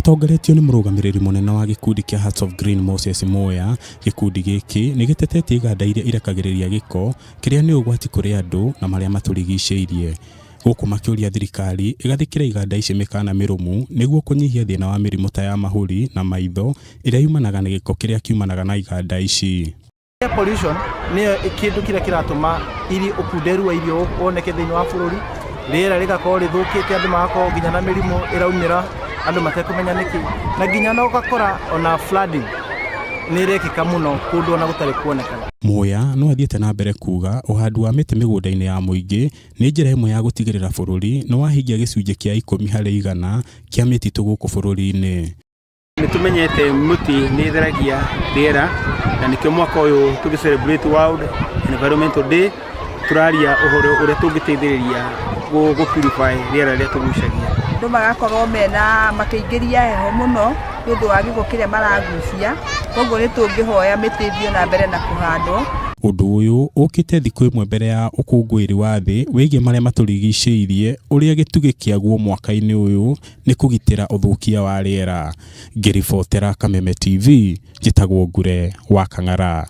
Matongoretio nĩ mũrũgamĩrĩri mũnene wa gĩkundi kĩa Hearts of Green Moses Muya, gĩkundi gĩkĩ nĩ gĩtetetie iganda iria irekagĩrĩria gĩko kĩrĩa nĩ ũgwati kũrĩ andũ na marĩa matũrigicĩirie. Gũkũ makĩũria thirikari ĩgathĩkĩre iganda ici mĩkana mĩrũmu nĩguo kũnyihia thĩna wa mĩrimũ ta ya mahũri na maitho ĩrĩa yumanaga na gĩko kĩrĩa kiumanaga na iganda ici. Air pollution nĩyo kĩndũ kĩrĩa kĩratũma iri ũkunderu wa irio woneke thĩinĩ wa bũrũri, rĩera rĩgakorwo rĩthũkĩte, andũ magakorwo nginya na mĩrimũ ĩraumĩra andũ matekũmenya nĩkĩ, na nginya na ũgakora ona flooding nĩ ĩrekĩka mũno kũndũ ona gũtarĩ kuonekana. Muya no athiĩte na mbere kuga ũhandi wa mĩtĩ mĩgũnda-inĩ ya mũingĩ nĩ njĩra ĩmwe ya gũtigĩrĩra bũrũri nĩ wahingia gĩcunjĩ kĩa 10% kĩa mĩtitũ gũkũ bũrũri-inĩ. Nĩ tũmenyete mĩtĩ nĩ ĩtheragia rĩera na nĩkĩo mwaka ũyũ tũgĩ celebrate World Environmental Day tũraria ũhoro ũrĩa tũngĩteithĩrĩria gũ purify rĩera rĩrĩa tũgucagia. Andũ magakorwo mena makĩingĩria heho mũno nĩ ũndũ wa gĩko kĩrĩa maragucia, koguo nĩ tũngĩhoya mĩtĩ ĩthiĩ na mbere na kũhandwo. Ũndũ ũyũ ũkĩte thikũ ĩmwe mbere ya ũkũngũĩri wa thĩ wĩgiĩ marĩa matũrigicĩirie ũrĩa gĩtugĩ kĩaguo mwaka-inĩ ũyũ nĩ kũgitĩra ũthũkia wa rĩera. Ngĩribotera Kameme TV, njĩtagwo Ngure wa Kang'ara.